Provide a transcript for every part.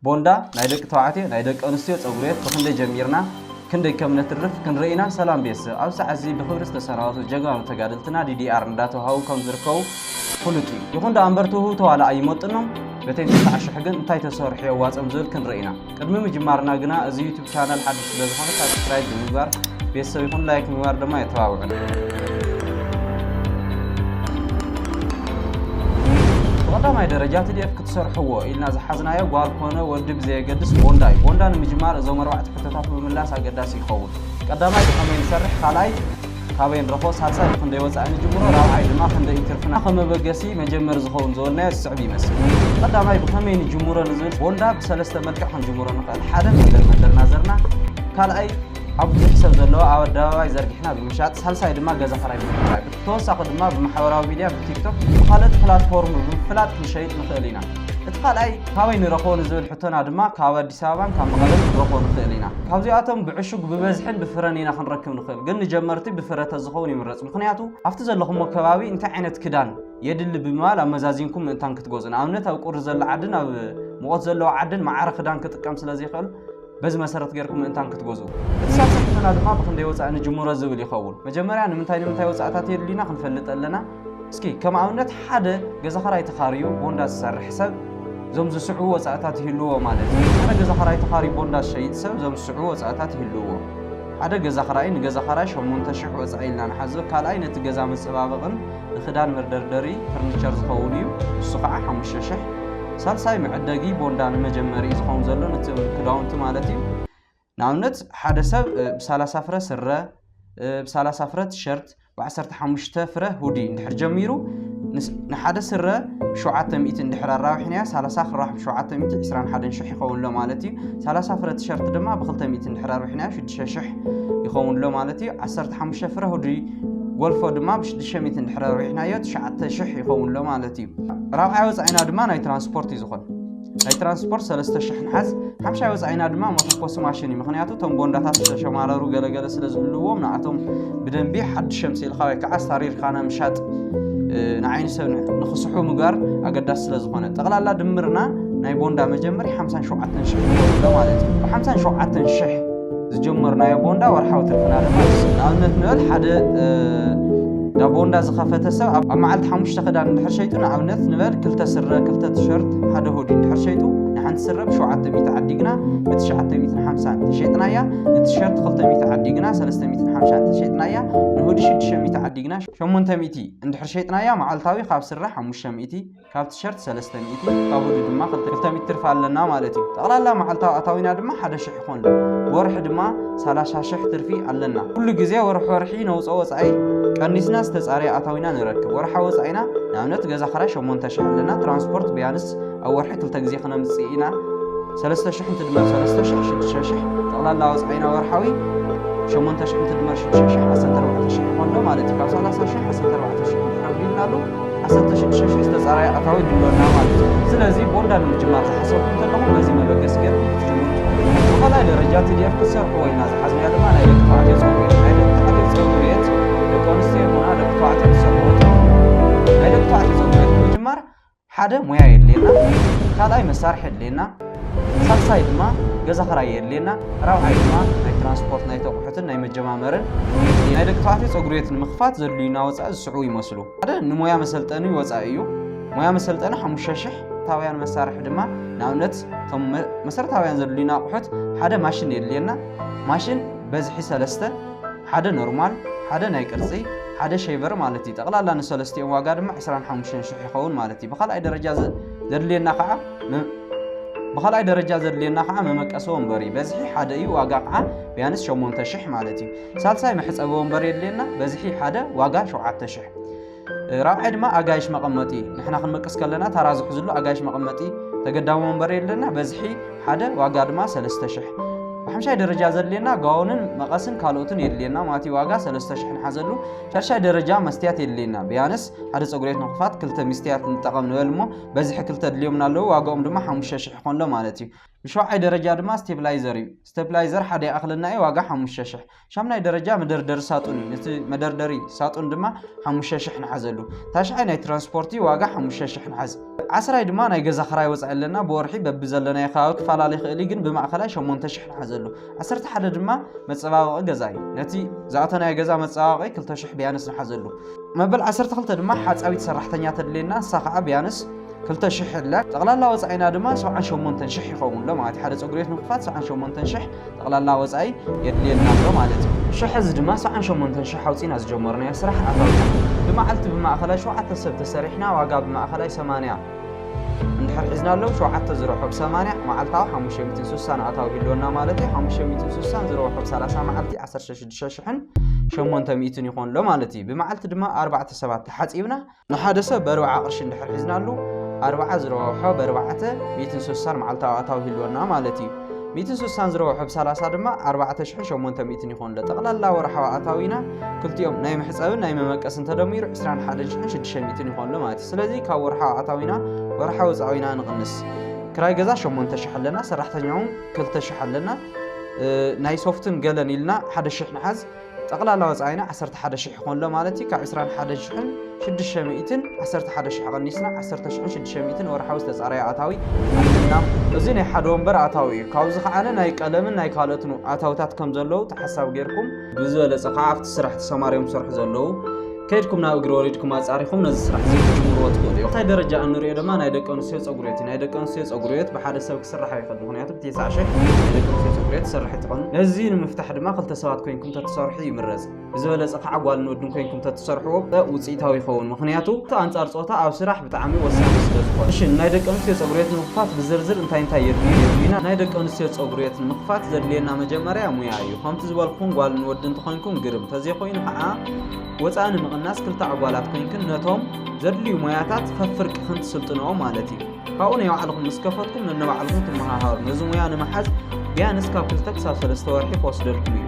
ቦንዳ ናይ ደቂ ተባዕትዮ ናይ ደቂ ኣንስትዮ ጸጉሪ ቤት ብኽንደይ ጀሚርና ክንደይ ከም ነትርፍ ክንርኢ ኢና። ሰላም ቤተሰብ፣ ኣብ ሰዓት እዚ ብኽብሪ ዝተሰናበቱ ጀጋኑ ተጋደልትና ዲዲኣር እንዳተዋሃቡ ከም ዝርከቡ ፍሉጥ እዩ። ይኹን ደኣ እምበር ትውህብቶ ዋላ ኣይመጥኖም፣ በተን ተስዓ ሽሕ ግን እንታይ ተሰርሑ የዋጽኦም ዝብል ክንርኢ ኢና። ቅድሚ ምጅማርና ግና እዚ ዩቱብ ቻናል ሓድሽ ስለ ዝኾነ ሳብስክራይብ ብምግባር ቤተሰብ ይኹን፣ ላይክ ምግባር ድማ የተባብዑና። ብቐዳማይ ደረጃ ቲ ዲ ኤፍ ክትሰርሕዎ ኢልና ዝሓዝናዮ ጓል ኮነ ወዲ ብዘየገድስ ቦንዳ እዩ። ቦንዳ ንምጅማር እዞም ኣርባዕተ ሕቶታት ምምላስ ኣገዳሲ ይኸውን። ቀዳማይ ብኸመይ ንሰርሕ፣ ካልኣይ ካበይ ንረኽቦ፣ ሳልሳይ ብኽንደይ ወፃኢ ንጅምሮ፣ ራብዓይ ድማ ክንደይ ይትርፍና። ከም መበገሲ መጀመሪ ዝኸውን ዝበልናዮ ዝስዕብ ይመስል። ቀዳማይ ብኸመይ ንጅምሮ ንዝብል ቦንዳ ብሰለስተ መልክዕ ክንጅምሮ ንኽእል። ሓደ መደር መደርና ዘርና፣ ካልኣይ ኣብ ብዙሕ ሰብ ዘለዎ ኣብ ኣደባባይ ዘርጊሕና ብምሻጥ፣ ሳልሳይ ድማ ገዛ ኽራይ ብምክራይ፣ ብተወሳኺ ድማ ብማሕበራዊ ሚድያ፣ ብቲክቶክ፣ ብኻልኦት ፕላትፎርም ብምፍላጥ ክንሸይጥ ንኽእል ኢና። እቲ ካልኣይ ካበይ ንረኽቦ ንዝብል ሕቶና ድማ ካብ ኣዲስ ኣበባን ካብ መቐለን ክንረኽቦ ንኽእል ኢና። ካብዚኣቶም ብዕሹግ ብበዝሕን ብፍረን ኢና ክንረክብ ንኽእል፣ ግን ንጀመርቲ ብፍረ ተዝኸውን ይምረጽ። ምኽንያቱ ኣብቲ ዘለኹሞ ከባቢ እንታይ ዓይነት ክዳን የድሊ ብምባል ኣመዛዚንኩም ምእንታን ክትገዝኡ። ንኣብነት ኣብ ቁሪ ዘሎ ዓድን ኣብ ሙቐት ዘለዎ ዓድን መዓረ ክዳን ክጥቀም ስለ ዘይኽእል በዚ መሰረት ጌርኩም ምእንታን ክትገዝኡ። እቲ ሳልሳይ ሕቶና ድማ ብኽንደይ ወፃኢ ንጅምሮ ዝብል ይኸውን። መጀመርያ ንምንታይ ንምንታይ ወፃእታት የድልዩና ክንፈልጥ ኣለና። እስኪ ከም ኣብነት ሓደ ገዛ ኽራይ ተኻርዩ ቦንዳ ዝሰርሕ ሰብ እዞም ዝስዕቡ ወፃእታት ይህልዎ ማለት እዩ። ሓደ ገዛ ኽራይ ተኻርዩ ቦንዳ ዝሸይጥ ሰብ እዞም ዝስዕቡ ወፃእታት ይህልዎ። ሓደ ገዛ ኽራይ ንገዛ ኽራይ ሸሞንተ ሽሕ ወፃኢ ኢልና ንሓዝብ። ካልኣይ ነቲ ገዛ መፀባበቕን ንኽዳን መደርደሪ ፈርኒቸር ዝኸውን እዩ። እሱ ከዓ ሓሙሽተ ሽሕ። ሳልሳይ መዐደጊ ቦንዳ ንመጀመሪ ዝኸውን ዘሎ ነቲ ክዳውንቲ ማለት እዩ። ንኣብነት ሓደ ሰብ እ፣ ብሳላሳ ፍረ ስረ እ፣ ብሳላሳ ፍረ ቲሸርት ብዓሰርተ ሓሙሽተ ፍረ ሁዲ እንድሕር ጀሚሩ ንስ- ንሓደ ስረ ብሸውዓተ ሚእቲ እንድሕር ኣራዊሕናያ ሳላሳ ክራዋሕ ብሸውዓተ ሚእቲ ዕስራን ሓደን ሽሕ ይኸውን ኣሎ ማለት እዩ። ሳላሳ ፍረ ቲሸርት ድማ ብክልተ ሚእቲ እንድሕር ኣርዊሕናዮ ሽዱሽተ ሽሕ ይኸውን ኣሎ ማለት እዩ። ዓሰርተ ሓሙሽተ ፍረ ሁዲ ጎልፎ ድማ ብሽዱሽተ ሚእቲ እንድሕር ኣርዊሕናዮ ትሽዓተ ሽሕ ይኸውን ኣሎ ማለት እዩ። ራብዓይ ወፃኢና ድማ ናይ ትራንስፖርት እዩ ዝኾን። ናይ ትራንስፖርት ሰለስተ ሽሕ ንሓዝ። ሓምሻይ ወፃኢና ድማ መተኮሲ ማሽን እዩ። ምኽንያቱ እቶም ቦንዳታት ዝተሸማረሩ ገለገለ ስለ ዝህልዎም ንኣቶም ብደንቢ ሓድሽ ኣምሲልካ ወይ ከዓ ኣስታሪርካ ንምሻጥ እ፣ ንዓይኒ ሰብ ንኽስሑ ምግባር ኣገዳሲ ስለ ዝኾነ ጠቕላላ ድምርና ናይ ቦንዳ መጀመሪ ሓምሳን ሸውዓተን ሽሕ ይኸውን ኣሎ ማለት እዩ። ብሓምሳን ሸውዓተን ሽሕ ዝጀመርናዮ ቦንዳ ወርሓዊ ትርፍና ድማ ንሱ። ንኣብነት ንበል ሓደ እ፣ ዳ ቦንዳ ዝኸፈተ ሰብ ኣብ ኣብ መዓልቲ ሓሙሽተ ክዳን እንድሕር ሸይጡ፣ ንኣብነት ንበል ክልተ ስረ፣ ክልተ ቲሸርት፣ ሓደ ሁዲ እንድሕር ሸይጡ ንሓንቲ ስረ ብሸውዓተ ሚእቲ ዓዲግና ብትሽዓተ ሚእትን ሓምሳን ተሸጥናያ፣ ንቲሸርት ክልተ ሚእቲ ዓዲግና ሰለስተ ሚእትን ሓምሳን ተሸጥናያ፣ ንሁዲ ሽዱሽተ ሚእቲ ዓዲግና ሸሞንተ ሚእቲ እንድሕር ሸይጥናያ መዓልታዊ ካብ ስረ ሓሙሽተ ሚእቲ፣ ካብ ቲሸርት ሰለስተ ሚእቲ፣ ካብ ሁዲ ድማ ክልተ ሚእቲ ትርፊ ኣለና ማለት እዩ። ጠቕላላ መዓልታዊ ኣታዊና ድማ ሓደ ሽሕ ይኾን ኣሎ። ብወርሒ ድማ ሰላሳ ሽሕ ትርፊ ኣለና። ኩሉ ግዜ ወርሒ ወርሒ ነውፅኦ ወፃኢ ቀኒስና ዝተፃረየ ኣታዊና ንረክብ። ወርሓዊ ወፃኢና ንኣብነት ገዛ ኽራይ ሸሞንተ ሽሕ ኣለና። ትራንስፖርት ቢያንስ ኣብ ወርሒ ክልተ ግዜ ክነምፅእ ኢና። ሰለስተ ሽሕ እንትድመር ሰለስተ ሽሕ ሽዱሽተ ሽሕ ጠቕላላ ወፃኢና ወርሓዊ ሸሞንተ ሽሕ እንትድመር ሽዱሽተ ሽሕ ዓሰርተ ኣርባዕተ ሽሕ ይኾን ኣሎ ማለት እዩ። ካብ ሰላሳ ሽሕ ዓሰርተ ኣርባዕተ ሽሕ እንድሕር ኣቢልናሉ ዓሰርተ ሽዱሽተ ሽሕ ዝተፃረየ ኣታዊ ይህልወና ማለት እዩ። ስለዚ ቦንዳ ንምጅማር ዝሓሰብኩም ዘለኹም በዚ መበገሲ ጌርኩም ክትጅምሩ ትኽእሉ። ብኻልኣይ ደረጃ ቲ ዲ ኤፍ ክትሰርሑ ወይና ዝሓዝናያ ድማ ናይ ደቂ ተባዕትዮ ፀጉሪ ቤት። ናይ ደቂ ተባዕትዮ ፀጉሪ ቤት ደቂ ኣንስትዮ ይኹና ደቂ ተባዕትዮ ክትሰርሕዎ ትኽእሉ። ናይ ደቂ ተባዕትዮ ፀጉሪ ቤት ንምጅማር ሓደ ሞያ የድልየና፣ ካልኣይ መሳርሒ የድልየና፣ ሳልሳይ ድማ ገዛ ኽራይ የድልየና፣ ራብዓይ ድማ ናይ ትራንስፖርት ናይ ተቑሑትን ናይ መጀማመርን። ናይ ደቂ ተባዕትዮ ፀጉሪ ቤት ንምኽፋት ዘድልዩና ወፃኢ ዝስዕቡ ይመስሉ። ሓደ ንሞያ መሰልጠኒ ወፃኢ እዩ። ሞያ መሰልጠኒ ሓሙሽተ ሽሕ። ታውያን መሳርሒ ድማ ንኣብነት እቶም መ- መሰረታውያን ዘድልዩና ኣቑሑት ሓደ ማሽን የድልየና። ማሽን በዝሒ ሰለስተ፣ ሓደ ኖርማል፣ ሓደ ናይ ቅርጺ፣ ሓደ ሼቨር ማለት እዩ። ጠቕላላ ንሰለስቲኦም ዋጋ ድማ ዕስራን ሓሙሽተን ሽሕ ይኸውን ማለት እዩ። ብኻልኣይ ደረጃ ዘ- ዘድልየና ከዓ መ- ብኻልኣይ ደረጃ ዘድልየና ከዓ መመቀሲ ወንበር እዩ። በዝሒ ሓደ እዩ፣ ዋጋ ከዓ ቢያንስ ሸሞንተ ሽሕ ማለት እዩ። ሳልሳይ መሕፀቢ ወንበር የድልየና፣ በዝሒ ሓደ ዋጋ ሸውዓተ ሽሕ። ራብዓይ ድማ ኣጋይሽ መቐመጢ፣ ንሕና ክንመቅስ ከለና ታራ ዝሕዝሉ ኣጋይሽ መቐመጢ ተገዳሚ ወንበር የድልየና፣ በዝሒ ሓደ ዋጋ ድማ ሰለስተ ሽሕ። ብሓምሻይ ደረጃ ዘድልየና ጋውንን መቐስን ካልኦትን የድልየና ማለት እዩ፣ ዋጋ ሰለስተ ሽሕ ንሓዘሉ። ሻድሻይ ደረጃ መስትያት የድልየና፣ ቢያንስ ሓደ ፀጉሪ ቤት ንኽፋት ክልተ መስትያት ንጠቐም ንበል እሞ በዝሒ ክልተ ድልዮምና ኣለዉ፣ ዋጋኦም ድማ ሓሙሽተ ሽሕ ይኾንሎ ማለት እዩ። ብሸውዓይ ደረጃ ድማ ስቴብላይዘር እዩ። ስቴብላይዘር ሓደ ይኣኽለና እዩ፣ ዋጋ ሓሙሽተ ሽሕ። ሻምናይ ደረጃ መደርደሪ ሳጡን እዩ። ነቲ መደርደሪ ሳጡን ድማ ሓሙሽተ ሽሕ ንሓዘሉ። ታሽዓይ ናይ ትራንስፖርት እዩ፣ ዋጋ ሓሙሽተ ሽሕ ንሓዝ። ዓስራይ ድማ ናይ ገዛ ክራይ ወፃኢ ኣለና። ብወርሒ በቢ ዘለናዮ ከባቢ ክፈላለ ይኽእል እዩ፣ ግን ብማእኸላይ ሸሞንተ ሽሕ ንሓዘሉ። ዓሰርተ ሓደ ድማ መፀባበቒ ገዛ እዩ። ነቲ ዝኣተናዮ ገዛ መፀባበቒ ክልተ ሽሕ ቢያንስ ንሓዘሉ። መበል ዓሰርተ ክልተ ድማ ሓፃዊት ሰራሕተኛ ተድልየና፣ ንሳ ከዓ ቢያንስ ክልተ ሽሕ ኣላ። ጠቕላላ ወፃኢና ድማ ሰብዓን ሸሞንተን ሽሕ ይኸውን ኣሎ ማለት እዩ። ሓደ ፀጉሪ ቤት ንምኽፋት ሰብዓን ሸሞንተን ሽሕ ጠቕላላ ወፃኢ የድልየና ኣሎ ማለት እዩ። ሽሕ እዚ ድማ ሰብዓን ሸሞንተን ሽሕ ኣውፂና ዝጀመርናዮ ስራሕ ኣታዊና ብመዓልቲ ብማእኸላይ ሸውዓተ ሰብ ተሰሪሕና ዋጋ ብማእኸላይ ሰማንያ እንድሕር ሒዝና ኣለዉ፣ ሸውዓተ ዝረውሖ ብ ሰማንያ መዓልታዊ ሓሙሽተ ሚእትን ስሳን ኣታዊ ይህልወና ማለት እዩ። ሓሙሽተ ሚእትን ስሳን ዝረውሖ ብ ሰላሳ መዓልቲ ዓሰርተ ሽዱሽተ ሽሕን ሸሞንተ ሚእትን ይኾን ኣሎ ማለት እዩ። ብመዓልቲ ድማ ኣርባዕተ ሰባት ተሓፂብና ንሓደ ሰብ በርብዓ ቅርሺ እንድሕር ሒዝናሉ ኣርብዓ ዝረውሖ በርባዕተ ሚእትን ስሳን መዓልታዊ ኣታዊ ይህልወና ማለት እዩ። ሚእትን ስሳን ዝረውሖ ብ ሰላሳ ድማ ኣርባዕተ ሽሕን ሸሞንተ ሚእትን ይኾን ኣሎ። ጠቕላላ ወርሓዊ ኣታዊና ክልቲኦም ናይ መሕፀብን ናይ መመቀስን ተደሚሩ ዕስራን ሓደን ሽሕን ሽዱሽተ ሚእትን ይኾን ኣሎ ማለት እዩ። ስለዚ ካብ ወርሓዊ ኣታዊና ወርሓዊ ወፃዊና ንቕንስ። ክራይ ገዛ ሸሞንተ ሽሕ ኣለና፣ ሰራሕተኛ እውን ክልተ ሽሕ ኣለና። እ፣ ናይ ሶፍትን ገለን ኢልና ሓደ ሽሕ ንሓዝ። ጠቕላላ ወፃኢና ዓሰርተ ሓደ ሽሕ ይኾን ኣሎ ማለት እዩ። ካብ ዕስራን ሓደን ሽሕን ሽዱሽተ ሚእትን ዓሰርተ ሓደ ሽሕ ቀኒስና ዓሰርተ ሽሕን ሽዱሽተ ሚእትን ወርሓዊ ዝተፃረየ ኣታዊ ኣለና። እዚ ናይ ሓደ ወንበር ኣታዊ እዩ። ካብዚ ከዓነ ናይ ቀለምን ናይ ካልኦትን ኣታውታት ከም ዘለዉ ተሓሳብ ጌርኩም ብዝበለፀ ከዓ ኣብቲ ስራሕ ተሰማርዮም ዝሰርሑ ዘለዉ ከይድኩም ናብ እግሪ ወሪድኩም ኣፃሪኹም ነዚ ስራሕ እዚ ክትጅምርዎ ትኽእሉ እዩ። ኣብታይ ደረጃ እንሪኦ ድማ ናይ ደቂ ኣንስትዮ ፀጉሪ ቤት እዩ። ናይ ደቂ ኣንስትዮ ፀጉሪ ቤት ብሓደ ሰብ ክስራሕ ኣይኽእል፣ ምኽንያቱ ብተስዓ ሽሕ ናይ ደቂ ኣንስትዮ ፀጉሪ ቤት ትሰርሕ ኣይትኾን። ነዚ ንምፍታሕ ድማ ክልተ ሰባት ኮይንኩም ተትሰርሑ ይምረፅ። ብዝበለፀ ከዓ ጓልን ወድን ኮይንኩም ተትሰርሕዎ ውፅኢታዊ ይኸውን፣ ምኽንያቱ እቲ ኣንፃር ፆታ ኣብ ስራሕ ብጣዕሚ ወሳኒ ስለ ዝኾነ። እሺ፣ ናይ ደቂ ኣንስትዮ ፀጉሪ ቤት ንምኽፋት ብዝርዝር እንታይ እንታይ የድልዩ የድልዩና? ናይ ደቂ ኣንስትዮ ፀጉሪ ቤት ንምኽፋት ዘድልየና መጀመርያ ሙያ እዩ። ከምቲ ዝበልኩኹም ጓልን ወድን እንተኾይንኩም ግርም፣ ተዘይኮይኑ ከዓ ወፃኢ ንምቕናስ ክልተ ኣጓላት ኮይንክን ነቶም ዘድልዩ ሞያታት ፈፍርቅኽን ትስልጥንኦ ማለት እዩ። ካብኡ ናይ ባዕልኹም ምስ ከፈትኩም ነንባዕልኹም ትመሃሃሩ። ነዚ ሙያ ንምሓዝ ቢያንስ ካብ ክልተ ክሳብ ሰለስተ ወርሒ ክወስደልኩም እዩ።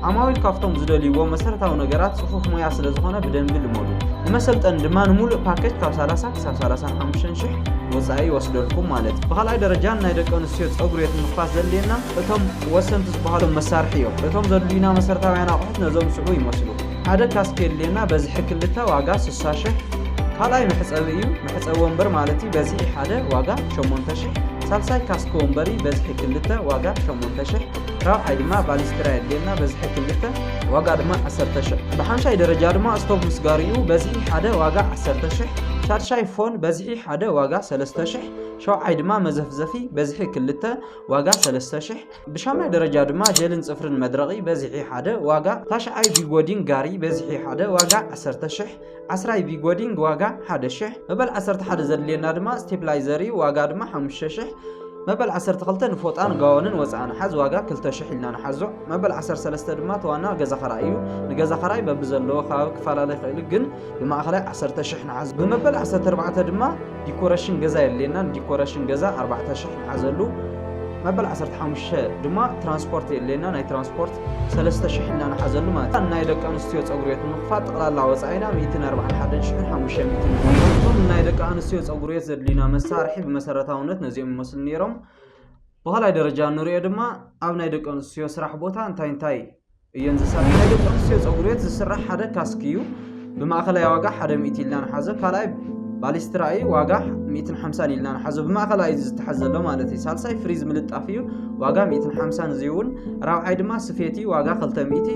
ዓማዊል ካብቶም ዝደልይዎ መሰረታዊ ነገራት ጽፉፍ ሙያ ስለ ዝኾነ ብደንቢ ልመዱ። ንመሰልጠኒ ድማ ንምሉእ ፓኬጅ ካብ ሰላሳ ክሳብ ሰላሳን ሓሙሽተን ሽሕ ወጻኢ ይወስደልኩም ማለት እዩ። ብኻልኣይ ደረጃ ናይ ደቂ ኣንስትዮ ጸጉሪ ቤት ንምኽፋት ዘድልየና እቶም ወሰንቲ ዝበሃሉ መሳርሒ እዮም። እቶም ዘድልዩና መሰረታውያን ኣቑሑት ነዞም ዝስዕቡ ይመስሉ። ሓደ ካስክ የድልየና፣ በዝሒ ክልተ ዋጋ ስሳ ሽሕ። ካልኣይ መሕጸቢ እዩ፣ መሕጸቢ ወንበር ማለት እዩ፣ በዝሒ ሓደ ዋጋ ሸሞንተ ሽሕ። ሳልሳይ ካስክ ወንበር እዩ፣ በዝሒ ክልተ ዋጋ ሸሞንተ ሽሕ። ራብዓይ ድማ ባሊስትራ የድልየና፣ በዝሒ ክልተ ዋጋ ድማ ዓሰርተ ሽሕ። ብሓምሻይ ደረጃ ድማ ስቶቭ ምስ ጋሪኡ በዝሒ ሓደ ዋጋ ዓሰርተ ሽሕ። ሻድሻይ ፎን በዝሒ ሓደ ዋጋ ሰለስተ ሽሕ። ሸውዓይ ድማ መዘፍዘፊ በዝሒ ክልተ ዋጋ ሰለስተ ሽሕ። ብሻምናይ ደረጃ ድማ ጀልን ጽፍርን መድረቒ በዝሒ ሓደ ዋጋ፣ ታሽዓይ ቪጎዲን ጋሪ በዝሒ ሓደ ዋጋ ዓሰርተ ሽሕ፣ ዓስራይ ቪጎዲን ዋጋ ሓደ ሽሕ፣ መበል ዓሰርተ ሓደ ዘድልየና ድማ ስቴፕላይዘር እዩ፣ ዋጋ ድማ ሓሙሽተ ሽሕ፣ መበል ዓሰርተ ክልተ ንፎጣን ጋወንን ወፃኢ ንሓዝ፣ ዋጋ ክልተ ሽሕ ኢልና ንሓዞ። መበል ዓሰርተ ሰለስተ ድማ ተዋና ገዛ ኸራይ እዩ። ንገዛ ኸራይ በብዘለዎ ከባቢ ክፈላለ ይኽእል እዩ፣ ግን ብማእኸላይ ዓሰርተ ሽሕ ንሓዝ። ብመበል ዓሰርተ ኣርባዕተ ድማ ዲኮሬሽን ገዛ የድልየና። ንዲኮሬሽን ገዛ ኣርባዕተ ሽሕ ንሓዘሉ። መበል ዓሰርተ ሓሙሽተ ድማ ትራንስፖርት የድልየና። ናይ ትራንስፖርት ሰለስተ ሽሕ ኢልና ንሓዘሉ ማለት እዩ። ናይ ደቂ ኣንስትዮ ፀጉሪ ቤት ንምኽፋት ጠቕላላ ወፃኢና ሚእትን ኣርባዓን ሓደን ሽሕን ሓሙሽተ ሚእትን ይኾኑ። እቶም ናይ ደቂ ኣንስትዮ ፀጉሪ ቤት ዘድልዩና መሳርሒ ብመሰረታውነት ነዚኦም ይመስሉ ነይሮም። ብኻልኣይ ደረጃ እንሪኦ ድማ ኣብ ናይ ደቂ ኣንስትዮ ስራሕ ቦታ እንታይ እንታይ እየን ዝሰርሓ? ናይ ደቂ ኣንስትዮ ፀጉሪ ቤት ዝስራሕ ሓደ ካስክ እዩ። ብማእኸላይ ዋጋ ሓደ ሚእቲ ኢልና ንሓዞ። ካልኣይ ባሊስትራ እዩ፣ ዋጋ ሚእትን ሓምሳን ኢልና ንሓዞ። ብማእኸላይ እዩ ዝተሓዝ ዘሎ ማለት እዩ። ሳልሳይ ፍሪዝ ምልጣፍ እዩ፣ ዋጋ ሚእትን ሓምሳን እዚ እውን። ራብዓይ ድማ ስፌት እዩ፣ ዋጋ ክልተ ሚእቲ።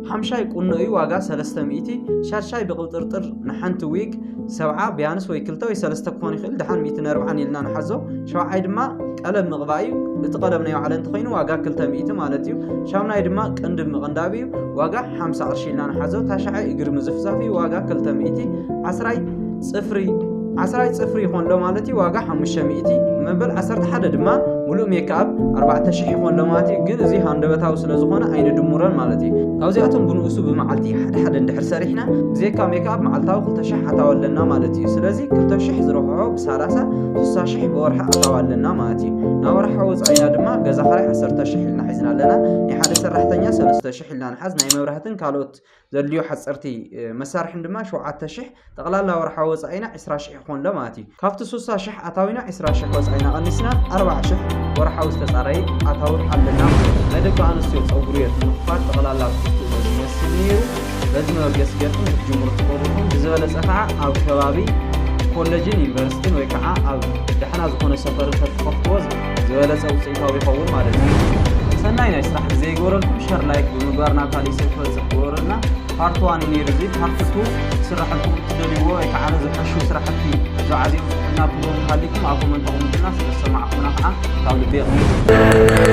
ሓምሻይ ቁኖ እዩ፣ ዋጋ ሰለስተ ሚእቲ። ሻድሻይ ብቁጥርጥር ንሓንቲ ዊግ ሰብዓ ቢያንስ ወይ ክልተ ወይ ሰለስተ ክኾን ይኽእል፣ ደሓን ሚእትን ኣርባዓን ኢልና ንሓዞ። ሸውዓይ ድማ ቀለም ምቕባእ እዩ። እቲ ቀለም ናይ ባዕለ እንተኾይኑ ዋጋ ክልተ ሚእቲ ማለት እዩ። ሻምናይ ድማ ቅንድብ ምቕንዳብ እዩ። ዋጋ ሓምሳ ቅርሺ ኢልና ንሓዞ። ታሽዓይ እግሪ ምዝፍዛፍ እዩ። ዋጋ ክልተ ሚእቲ። ዓስራይ ጽፍሪ፣ ዓስራይ ጽፍሪ ይኾን ኣሎ ማለት እዩ። ዋጋ ሓሙሽተ ሚእቲ። መበል ዓሰርተ ሓደ ድማ ሙሉእ ሜክኣፕ ኣርባዕተ ሽሕ ይኾን ኣሎ ማለት እዩ። ግን እዚ ሃንደበታዊ ስለ ዝኾነ ኣይንድምሮን ማለት እዩ። ካብዚኣቶም ብንኡሱ ብመዓልቲ ሓደ ሓደ እንድሕር ሰሪሕና ብዘይካ ሜክኣፕ መዓልታዊ ክልተ ሽሕ ኣታዊ ኣለና ማለት እዩ። ስለዚ ክልተ ሽሕ ዝረብሖ ብሰላሳ ስሳ ሽሕ ብወርሒ ኣታዊ ኣለና ማለት እዩ። ናብ ወርሓዊ ወፃኢና ድማ ገዛ ክራይ ዓሰርተ ሽሕ ኢልና ሒዝና ኣለና። ናይ ሓደ ሰራሕተኛ ሰለስተ ሽሕ ኢልና ንሓዝ። ናይ መብራህትን ካልኦት ዘድልዩ ሓፀርቲ መሳርሕን ድማ ሸውዓተ ሽሕ። ጠቕላላ ወርሓዊ ወፃኢና ዕስራ ሽሕ ይኾን ኣሎ ማለት እዩ። ካብቲ ስሳ ሽሕ ኣታዊና ዕስራ ሽሕ ወፃኢና ቀኒስና ኣርባዓ ሽሕ ወርሓዊ ዝተፃረየ ኣታዊ ኣለና ማለት እዩ። ናይ ደቂ ኣንስትዮ ፀጉሪ ቤት ንምኽፋት ጠቕላላ ትሕትኡ ዝመስል ነይሩ። በዚ መበገሲ ገርኩም ክትጅምሩ ትኽእሉ ኢኹም። ብዝበለፀ ከዓ ኣብ ከባቢ ኮለጅን ዩኒቨርሲቲን ወይ ከዓ ኣብ ዳሕና ዝኾነ ሰፈር እንተትኸፍትዎ ዝበለፀ ውፅኢታዊ ይኸውን ማለት እዩ። ሰናይ ናይ ስራሕ ግዜ ይግበረልኩም። ሸር ላይክ ብምግባር ናብ ካሊእ ሰብ ክበፅሕ ግበሩልና። ፓርት ዋን እዩ ነይሩ፣ እዚ ፓርት ቱ ስራሕልኩም እትደልይዎ ወይ ከዓ ዝሐሹ ስራሕቲ ዛዕዚኦም ስሕና ትብሎም ሃሊኩም ኣብ ኮመንት ኣቕምጡልና። ስለ ዝሰማዕኩምና ከዓ ካብ ልቢ የቕምጡ።